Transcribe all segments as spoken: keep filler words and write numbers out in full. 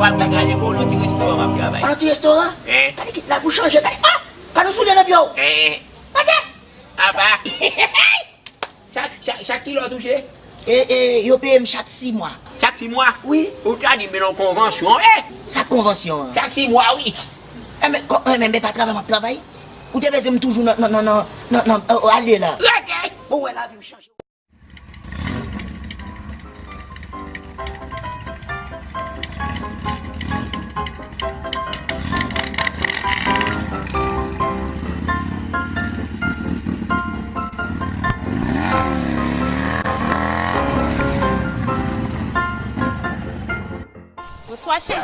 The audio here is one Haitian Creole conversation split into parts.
W ap gade pou yon ti restoran m ap travay. Yon ti restoran? Eh. Gade ki, la pou chanje, gade. Ah! Gade yon soulye nan pye w. Eh. Gade! Apa! Chak, chak, chak kilè w touche? E, e, yo peye m chak sis mwa. Chak sis mwa? Wi. Ou ta di m nan konvansyon, eh! Sa konvansyon an? Chak sis mwa, wi. Enben, kò, enben, men pa travay m ap travay. Ou te bezwen m toujou nan, nan, nan, nan, nan, nan, euh, ale la. Rete! Bon, wè lavi m chanje. Bonswa, cheri.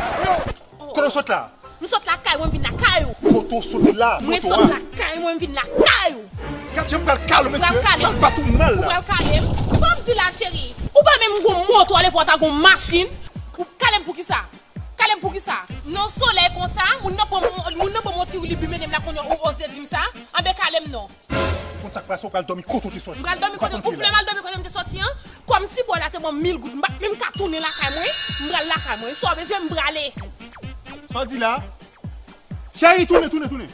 Kote w sot la? M sot lakay mwen, m vin lakay ou. Kote w sot la? Mwen sot lakay mwen, m vin lakay ou. Gad jan m pral kale w, mesye. Pral kale m. Pral bat ou mal la. Ou pral kale m? Sa w ap di la, cheri? Ou pa menm gon moto, alevwa w ta gon machin. Ou kale m pou kisa? Kale m pou kisa? Nan solèy konsa, moun nan pran, moun nan pran yon ti libi mennen m la kounye a, ou oze di m sa? Anben kale m non. Konn sa k pase, w pral dòmi kote w te soti. M pral dòmi kote, ou vle m al dòmi kote m te soti an? Kòm ti bòy la te ban m mil goud, m pa t menm ka tounen lakay mwen, m pral lakay mwen. Sa w bezwen, m prale. Sa w di la? Cheri, tounen, tounen, tounen.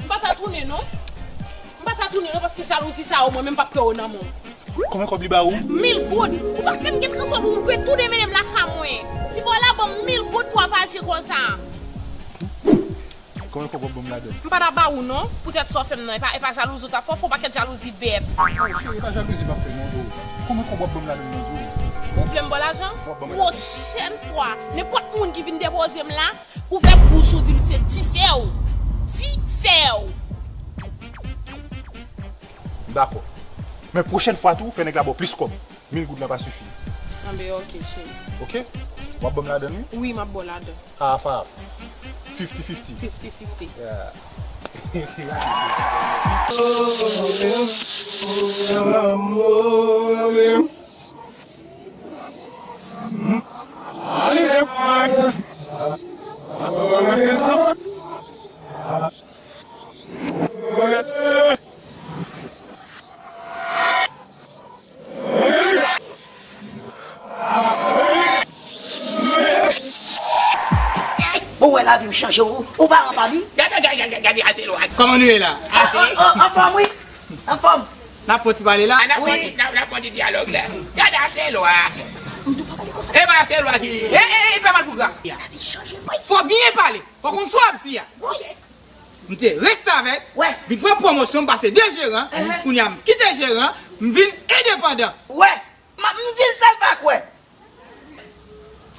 M pa ta tounen non. M pa ta tounen non, paske jalouzi sa yo, mwen menm m p ap kwè yo nan men w. Konbyen kòb li ba ou? Mil goud. Ou pa t menm gen transfè pou w retounen mennen m lakay mwen. Ti bòy la ban m mil goud pou w ap aji konsa. Konbyen kòb w ap ban m ladann? M pa ta ba ou non, poutèt sa w fè m nan. E pa, e pa jalouzi w t ap fè, w fè yon pakèt jalouzi bèt. Oh, cheri, e pa jalouzi m ap fè non, oh. Konbyen kòb w ap ban m ladann nan, di w? Ou vle m ba w lajan? W ap ban m lajan. Pwochèn fwa, nenpòt moun ki vin depoze m la, ouvè bouch ou di m se ti sè w. Ti sè w. M dakò. Men pwochèn fwa tou, fè nèg la ba w plis kòb. Mil goud lan pa sifi. Anben, ok, cheri. Ok? W ap ban m ladann, wi? Wi, m ap ba w ladann. Half, half. Fifty fifty. Fifty fifty. Yeah. Bon, wè lavi m chanje, ou, ou pa anba mi? Gade, gade, gade, gade, ase lwa. Kòman nou ye la? Ase. An, an, anfòm, wi. Anfòm. N ap fè yon ti pale la? N ap fè yon ti, n ap, n ap fè yon ti dyalòg la. Gade ase lwa. M di w pa pale konsa. E pa ase lwa ki. E, e, e, pa mal pou gra. Lavi chanje, boy. Fò byen pale. Fò konn sa w ap di a. Wi. M te restavèk, wè, vin pran pwomosyon, m pase de jeran, kounye a m kite jeran, m vin endepandan. Wè, m, m di l sa l pa kwè.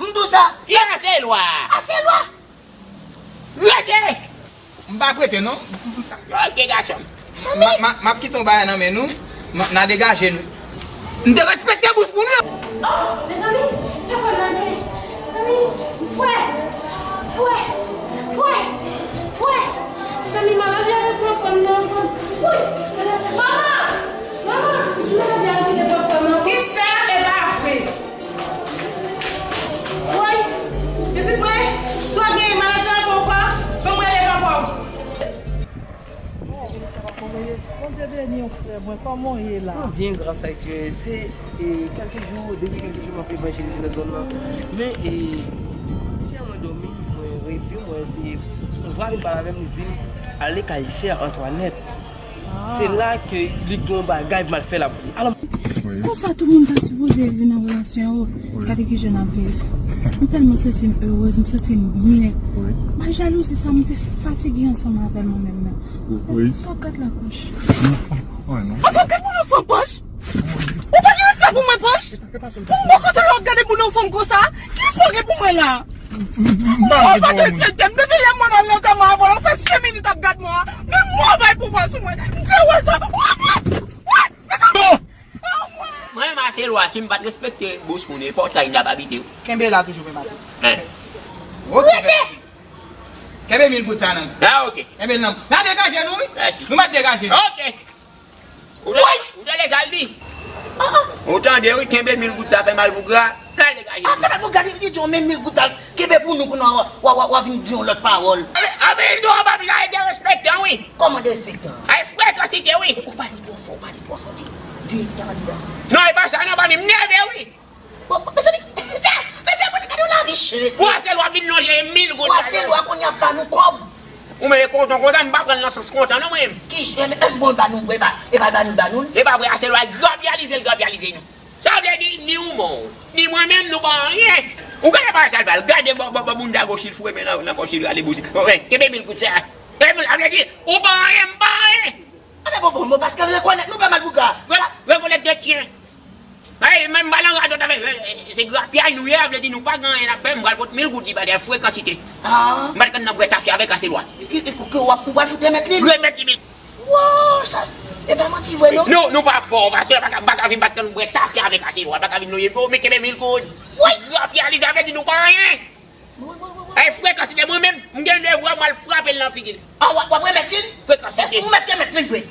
M di w sa. Yon ase lwa. Ase lwa. Rete. M pa k rete non. Ok, gason. Mezanmi. M, m, m ap kite yon bagay nan men nou, m, n a degaje nou. M te respekte bous moun yo. Oh, mezanmi, sa fè m lage. Mezanmi, fwè, fwè, fwè, fwè. Mezanmi, maladi a repran fòm nan ankò. Woy, manman, manman, maladi a repran fòm nan ankò. Kisa e pa vre? Woy, pitit mwen, si w ap genyen maladi a ankò, ban mwen rele papa w. Bondye beni w, frè mwen. Kòman w ye la? Mwen byen, gras a Dye. Se, e, kèlke jou, depi kèlke jou, m ap evanjelize nan zòn nan. Men, e, yè mwen dòmi, mwen reve, mwen se, yon vwa vin pale avè m, li di m, ale kay sè Antoinette. Se la ke li gen yon bagay m al fè la pou li. Alò, wi. Konsa, tout moun ta sipoze vin nan relasyon yo. Wi. Gade kijan n ap viv. M tèlman santi m erez, m santi m byen. Wi. Mal jalouzi sa, m te fatige ansanm avè l mwen menm nan. Wi. Sa w ap gad la, Panch? Anfòm, gad moun anfòm, Panch! Ou pa gen respè pou mwen, Panch? Pou m bò kote w ap gade moun anfòm konsa? Ki respè w gen pou mwen la? Ou pa t respekte m. Depi lè mwen al nan antèman avè w la, ou fè senk minit ap gad mwen an. Men mwen bay pouvwa sou mwen. M te wè sa. Mwen menm ase lwa, si m pa t respekte bous moun, e pòtay n ap abite wi. Kenbe la toujou, men maten. Rete! Kenbe mil goud sa nan. Ah, ok. Kenbe l nan. N a degaje nou, wi. Mèsi. Nou mèt degaje nou. Ok. Ou tande, ou tande sa l di? Ou tande, wi, kenbe mil goud sa fè mal pou gra. N al degaje nou. Ah, gade pou gade, li di w men mil goud sa l kenbe pou nou, kounye a w, w, w, w vin di yon lòt pawòl. Anben, anben, li di w pa bezwen derespektan, wi. Kòman derespektan? Ay, frekansite, wi. Ou pale twò fò, ou pale twò fò, di, di, di, di. Non, e pa sa, non, pa m nève, wi. Bon, mezanmi, mesye, mesye, bon, gade yon lavi. Ou Aselwa vin lonje mil goud. Ou Aselwa kounye a ap ba nou kòb. Ou menm e kontan kontan, m pa pran l nan sans kontan non mwen menm. Ki jan, e, bon, ba nou, e pa, e pa ba nou, ba nou. E pa vre, Aselwa grapyalize l grapyalize nou. Sa vle di, ni ou mò, ni mwen menm, nou pa anyen. Ou gade pa sa l fè, gade bò, bò, bò bounda goch li foure men nan, nan pòch li, gade bouch li. Bon, men, kenbe mil goud sa. Kenbe mil, sa vle di, ou pa anyen, m pa anyen. Anben bon, bon, bon, paske rekonèt nou pa mal bougra. Re-, rekonèt de tyen. Ay, menm pa nan radòt avèk, eh, eh, se grapyay nou ye, vle di nou pa gen anyen n ap fè, m pral pot mil goud li ba de frekansite. Ah. M pral konn nan bwè tafya avèk Aselwa. Ki, ki, ki, w ap, ou pral fout remèt li? Remèt li mil. Wow, sa, e pa manti vre non. Nou, nou pa pòv, Aselwa pa ka, pa ka vin bat konn bwè tafya avèk Aselwa, pa ka vin noye po, men kenbe mil goud. Woy! Grapyalize, sa vle di nou pa anyen. Wi, wi, wi, wi. Ay, frekansite mwen menm, m gen devwa, m al frape l nan figi l. Ah, w ap, w ap remèt li l? Frekansite. Èske ou mèt remèt li l vre?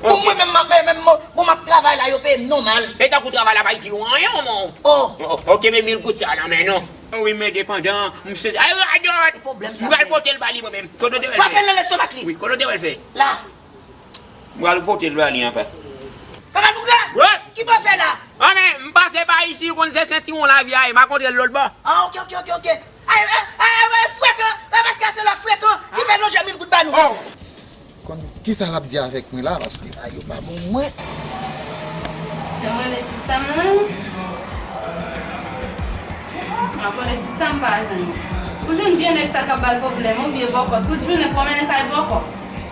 Pou mwen menm, m ap, menm, menm, bon, m ap travay la, yo peye m nòmal. E tankou travay la pa itil ou anyen, mò. Oh. Oh, ok, men mil goud sa nan men nou. Oh, wi, m endepandan, m sezi. Ay, radòt! Pwoblèm sa. M pral pote l ba li mwen menm. Kote w te wè l fè? Frape l nan lestomak li. Wi, kote w te wè l fè? La. M pral pote l ba li ankò. Papa Bougra! Wi! Ki pa fè la? Ah, men, m pase pa isi, ou konn se sentiwon lavi a ye, m a kontre l lòt bò. Ah, ok, ok, ok, ok. Ay, ay, ay, ay, frekan, men paske se lè frekan ki fè lonje mil goud ba nou. Oh! Konn kisa l ap di avèk mwen la, paske a yo pa bon mwen. Fè m rele sistèm nan. M ap rele sistèm pa jwenn li. Ou jwenn vye nèg sa k ap ba l pwoblèm, ou vye bòkò, tout jounen pwomennen kay bòkò.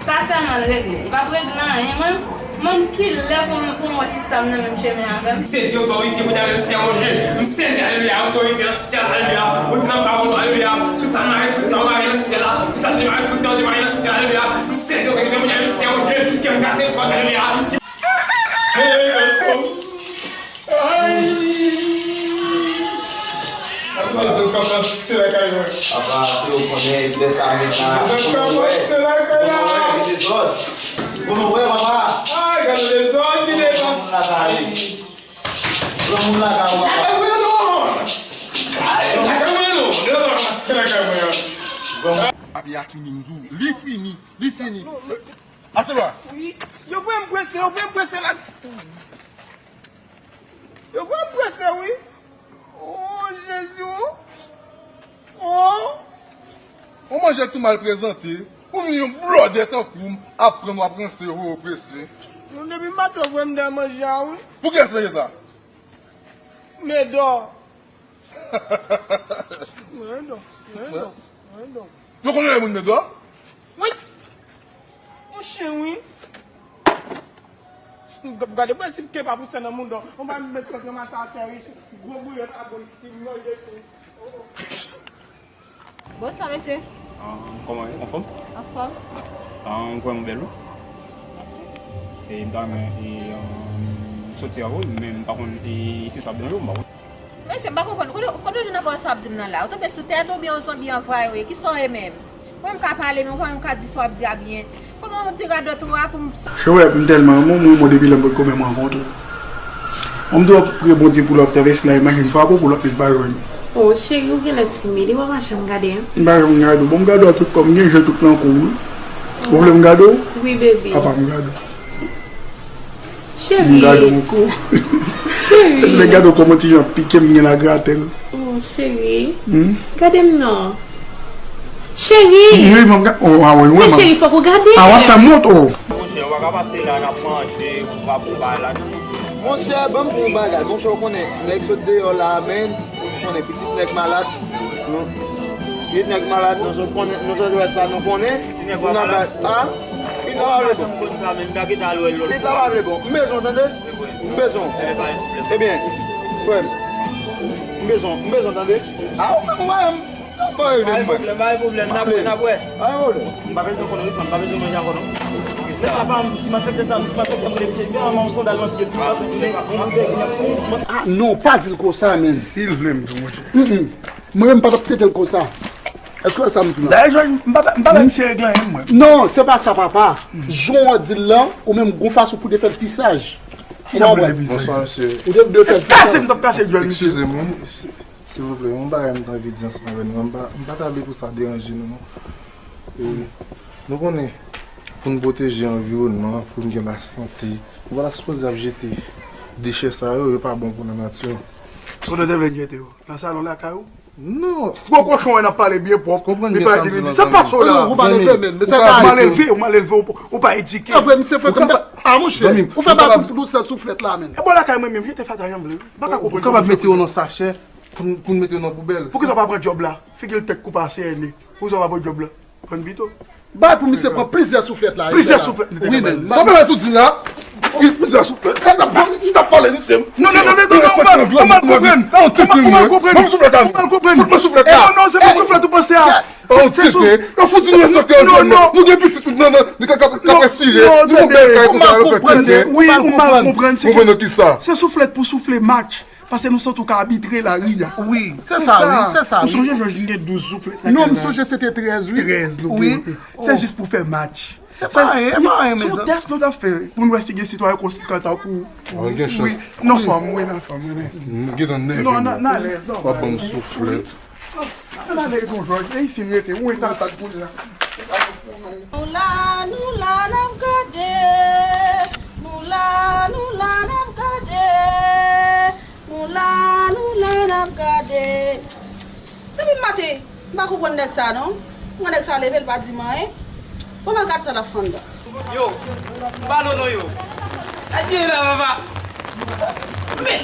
Sa sèlman l regle. Li p ap regle anyen, mwen. Mwen, kilè pou m, pou m wè sistèm nan menm chemen avè m? M sezi otorite, Bondye, aleluya, Bondye. M sezi, aleluya, otorite nan syèl, aleluya. Ou di nan pawòl ou, aleluya. Tout sa mare sou tè, ou mare nan syèl la. Tout sa te mare sou tè, ou te mare nan syèl, aleluya. M sezi otorite, Bondye, aleluya, Bondye. Kè m kase kòd, aleluya. Hey, hey, hey, hey. Ay! Apa zòt ka pase lakay mwen? Apa se ou konnen, lè sa met la. Zòt ka pase lakay la. Bon, nou wè, papa. Ay, gade dezòd ki devan. Moun lakay. Granmoun lakay ou, papa. Lakay mwen non. Ay, lakay mwen non. Dezòd ka pase lakay mwen. Bon. Abi a fini, m di w. Li fini, li fini. Aselwa. Wi. Yo voye m prese, yo voye m prese la. Yo voye m prese, wi. Oh, Jezi, oh. Oh. Yon manje tou mal prezante. Pou nou yon blòdè tankou m ap pran w ap ranse, oh, prese. Non, depi maten, yo voye m dèyè manje a, wi. Pou kiyès manje sa? Medò. Mwen non, mwen non, mwen non. Yo konn rele moun Medò? Wi. Yon chen, wi. Gade prensip ke pa pou sè nan moun dò. On pa met kòk nan masa atè, wi. Gwo bouyon sa bon, li manje tou. Bonswa, mesye. Ah, kòman w ye? Anfòm? Anfòm. Ah, m kwè m bèl, wi. Mèsi. E m ta renmen, e, ah, soti avè w, men m pa konn, e, si sa ap deranje w, m pa konn. Mesye, m pa konprann. Kote, kote w jwenn apawòl sa w ap di m nan la? Ou tonbe sou tèt ou oubyen yon zonbi anvayi w ye? Kisa w ye menm? Ou menm ka pale, men ou pa menm ka di sa w ap di a byen. Kòman w di radòt ou a pou m... Chewèp, m tèlman renmen w, m renmen w depi lè m potko menm rankontre w. Bon, m di w ap priye Bondye pou lòt travès la, imajine frape w pou lòt nèg pa jwenn ou. Oh, cheri, ou genlè timid, ou pa janm gade m. M pa janm gade w. Bon, m gade w tout kò m, m gen je tout nan kou w, wi. Ou vle m gade w? Wi, baby. Apa m gade w. Cheri. M gade w ankò. Cheri. Èske lè gade w kòman ti jan pike m gen la gratèl? Oh, cheri. Hmm? Gade m non. Cheri. Wi, m ap ga-, oh, ah, wi, wi, men cheri, fòk ou gade. Ah, w ap fè m wont, oh. Monchè, ou pa ka pase la, n ap manje, ou pa pou bay la. Monchè, ban m di w yon bagay. Monchè, ou konnen, nèg sot deyò la, men, ou konnen, pitit nèg malad. Non. Pitit nèg malad, nou sot konnen, nou sot wè sa, nou konnen. Pitit nèg malad. Ah? Pitit la pa vle bon. Pitit la pa vle bon. M bezwen w, tande? M bezwen w. Ebyen, frè m, m bezwen w, m bezwen w, tande? Ah, ou menm, ou pa menm. Pa gen pwoblèm, pa gen pwoblèm, n ap wè, n ap wè. Pa gen pwoblèm. M pa bezwen konnen, wi, frè m, m pa bezwen manje ankò, non. Lè sa pa, m, si malfektè sa, si malfektè m rele misye, gen yon sandal mwen piye, tout sa, se tout. Ah, non, pa di l konsa, men. Si l vle m tou, monchè. Mm, mm. Mwen menm, m pa t ap trete l konsa. Èske w wè sa m di w la? Dayè, Jòj, m pa, m pa bay misye regle anyen, mwen. Non, se pa sa, papa. Jan w di l lan, ou menm, gon fason pou te fè l pi saj. Ou konprann? Bonswa, mesye. Ou te dwe fè l pi saj. Kase m t ap kase djòl, mesye. Eskize m, wi. Silvouplè, yon bagay m t anvi di ansanm avè nou an, m pa, m pa ta vle pou sa deranje nou, non. E, nou konnen, pou n pwoteje anviwònman an, pou n gen lasante, nou pa ta sipoze ap jete dechè sa yo, yo pa bon pou lanati. Kote w te vle n jete yo? Nan salon lakay ou? Non. Gwo kochon wè n ap pale byen pwòp. Konprann li gen pa sa m di, non, sa pa zanmi. Sa w la. Ou pa leve men, men ou se pa mal elve, ou mal elve, ou, ou pa edike. An vre, misye fè kòm ta. A monchè, ou fè ba kout dousè souflèt la, men. E bò lakay mwen menm, jete fatra jan m vle. M pa ka konprann. Ou kapab mete yo nan sachè pou n, pou n mete yo nan poubèl. Poukisa w pa pran djòb la? Figi l tèt koupe a sèl li. Poukisa w pa pran djòb la? Pran pito. Bay pou misye pran plizyè souflèt la. Plizyè souflèt. Wi, men. Sa w pa wè tout di la? Wi, plizyè souflèt. Sa n ap fè? Jis ap pale, misye. Non, non, non, non, non, ou mal, ou mal konprann. Ou mal konprann. Ban m souflèt la. Ou mal konprann. Fout mwen souflèt la. Non, non, se pa souflèt ou panse a. Oh, tete. Nan fout nou respekte nou, nou gen pitit nou nan, nan, nou ka, ka, ka respire. Nou gon bèl kay konsa, nou fè tete. Wi, ou mal konprann. Konprann nan kisa? Se souflèt pou soufle match. Paske nou santi w ka abitre lari a. Wi, se sa, wi, se sa, wi. Ou sonje Jòj, nou gen douz souflèt nan kay la? Non, m sonje se te trèz, wi. Trèz nou genyen. Se jis pou fè match. Se pa anyen, se pa anyen, mezanmi. Se yon tès nou t ap fè pou n wè si gen sitwayen konsekan tankou ou. Wi, nan fòm, wi, nan fòm, wi. M gentan nève. Non, nan, nan alèz, non. W ap ban m souflèt. Ann ale, Don Jòj, e isi n rete, ou entantat kounye a. Nou la, nou la, n ap gade. Nou la, nou la, n ap gade. Nou la, nou la, n ap gade. Depi maten, m pa konprann nèg sa non. Mwen nèg sa leve, l pa di m anyen. Bon, m al gade sa l ap fè anndan. Yo, m pa non non yo. Sa k genyen la, papa? Men,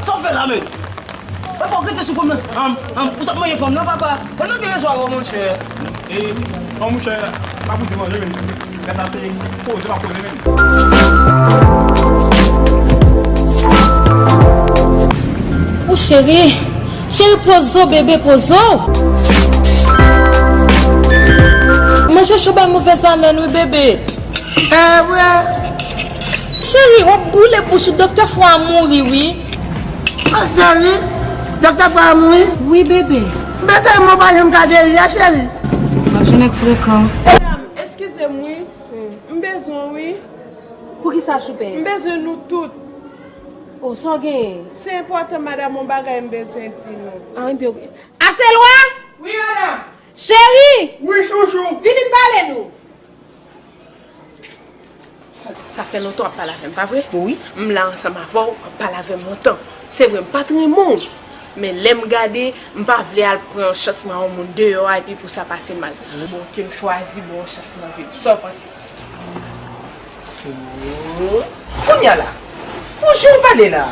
sa w fè la, men? Papa, w rete sou fanm nan. Anm, anm, ou t ap manje fanm nan, papa. Fanm nan gen rezon avè w, monchè. E, non, monchè, pa pou di manje, men. Gad la, se poze, pa poze, men. Ou cheri, cheri, poze w, bebe, poze w. Manje cho bay movèz alèn, wi, bebe. E vre? Cheri, w ap boule bouch ou, doktè Fwa a mouri, wi. Doktè, wi? Doktè Fwa a mouri? Wi, bebe. Bezwen mwen pa janm ka geri a, cheri. M ap jwenn nèg frekan. Medam, eskize m, wi. M bezwen w, wi. Poukisa, choupè? M bezwen nou tout. O, sa w genyen? Se enpòtan, madam, yon bagay m bezwen di nou. A, ebyen, ok. Aselwa? Wi, madam. Cheri! Wi, chouchou. Vini m pale nou. Sa fè lontan w ap pale avè m, pa vre? Wi. M la ansanm avè w, w ap pale avè m lontan. Se vre, m pa t renmen w, men lè m gade, m pa vle al pran chans mwen a yon moun deyò a, epi pou sa pase mal. Bon, ke m chwazi bon chans nan vi m. Sa w panse? Oh. Kounye a la, yon jou w pale la,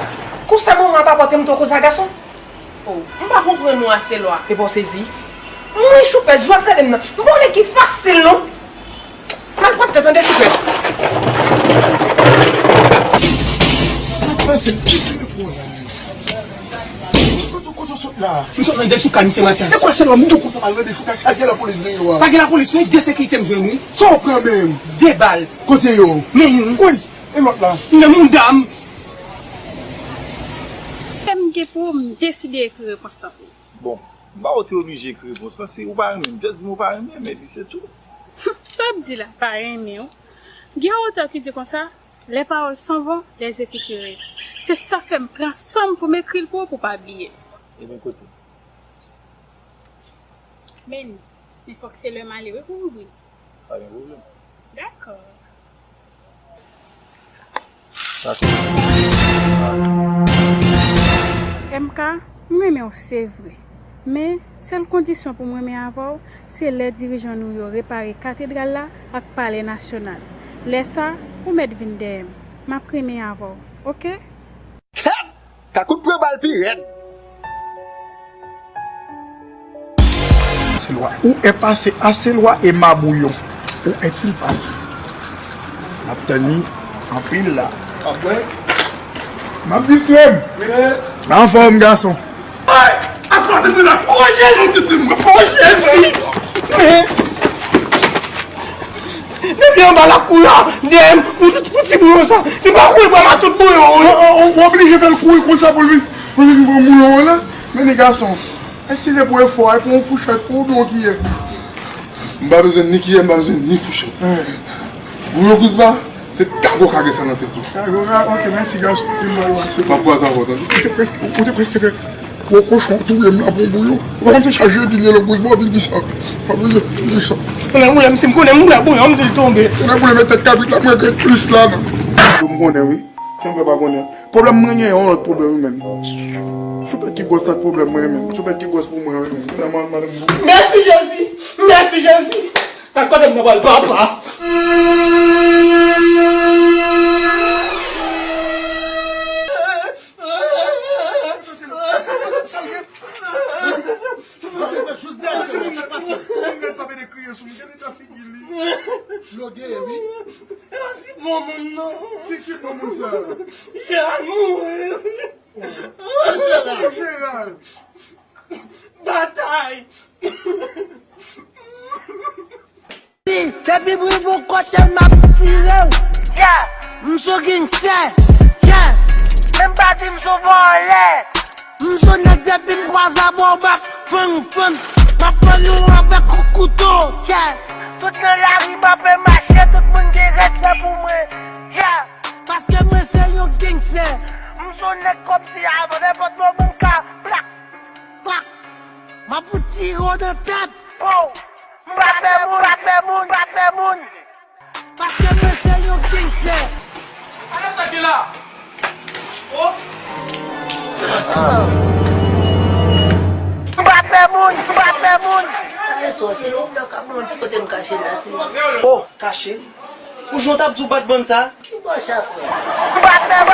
konsa manman an pa pote m twò koze a gason? Oh, m pa konprann ou, Aselwa. Epa w sezi? Mwen, choupè, jou ap gade m nan. M pa wè ki fasil, non. Malpwòpte, tande, choupè. Sa k pase? Ki ti de pwòblèm? Kote, kote w sot la? M sot nan dèchouka, misye Matyas. E kwa, Aselwa, m tou konsa pa nan dèchouka, chak gen lapolis deyò a. Pa gen lapolis, non, de sekirite m jwenn, wi. Sa w pran menm? De bal. Kote yo? Men youn. Wi, e lòt la? Nan mouda m. Lè m gen pou ou, m deside ekri repons lan pou ou. Bon, m pa wè w te oblije ekri repons lan, si ou pa renmen m, just di m ou pa renmen m, epi se tou. Sa w ap di la, pa renmen w? Gen yon otè ki di konsa, les paroles s'en vont, les écritures restent. Se sa fè m pran san m pou m ekri l pou ou, pou w pa bliye l. Ebyen, kote l? Men li. Men fòk se lè malere pou ouvri. Pa gen pwoblèm. Dakò. M K, m renmen w se vre. Men, sèl kondisyon pou m renmen avè w, se lè dirijan nou yo repare katedral la ak palè nasyonal. Lè sa, ou mèt vin dèyè m. M ap renmen avè w, oke? Kèt! Ka kout pran bal pi rèd. Aselwa, où est passé Aselwa et Mabouyon? Où est-il passé? M ap tann li anpil la. Apre? M ap distrè m. Anfòm, gason. Ay! Afwonte m nan. O Jezi! O Jezi! Men! Depi anba lakou a, dèyè m, pou tout, pou ti bouyon sa. Se pa kouri pran ma tout bouyon, wi. Ou, ou, ou oblije fè l kouri konsa pou l vin, pou l vin pran bouyon an la. Men li gason, eskize pou efò a, e pou yon fouchèt pou oubyen yon kiyè? M pa bezwen ni kiyè, m pa bezwen ni fouchèt. Bouyon Gouzba, se kago kage sa nan tèt ou. Kago ka, ok, mèsi gason, ki m pral wase. M ap kwaze avè w, tande? Ou te prèske, ou te prèske fè gwo kochon touye m la pou yon bouyon. Ou pa konn se chak jedi li rele w Gouzba, w vin di sa. W ap vin di sa. Konnen bouyon, si m konnen m bouyon, m di l tonbe. Konnen bouyon, men tèt kabrit la, mwen gen plis la, non. M konnen, wi. Kè m fè pa konnen. Pwoblèm mwen gen, yon lòt pwoblèm, wi, menm. Choupèt ki gwòs la pwoblèm mwen, men. Choupèt ki gwòs pou mwen, men. Mèsi, Jezi. Mèsi, Jezi. Nan kote m nan pral, papa. Yon ti bon moun, non. Ki, ki bon moun sa? Jeran mouri. Ki Jeran? Jeran. Batay. Depi m rive yon kote m ap tire w. Yeah. M sou gangstè. Yeah. Menm pa di m sou vòlè. M sou nèg depi m kwaze avè w m ap fann fann. M ap fann ou avèk kout kouto. Yeah. Tout nan lari m ap mache, tout moun gen respè pou mwen. Yeah. Paske mwen se yon gangstè. M sou nèg kòmsi avan nenpòt moman m ka plak. Pak! M ap fout tire w nan tèt! Oh! M pa pè moun, m pa pè moun, m pa pè moun! Paske mwen se yon gangstè! Gade sa ki la! Oh! M pa pè moun, m pa pè moun! Gade sa, se yon blan k ap ban m ti kote m kache la, se. Oh, kache? Ou jwenn t ap di w bat bann sa? Ki bò sa, frè? M pa pè moun!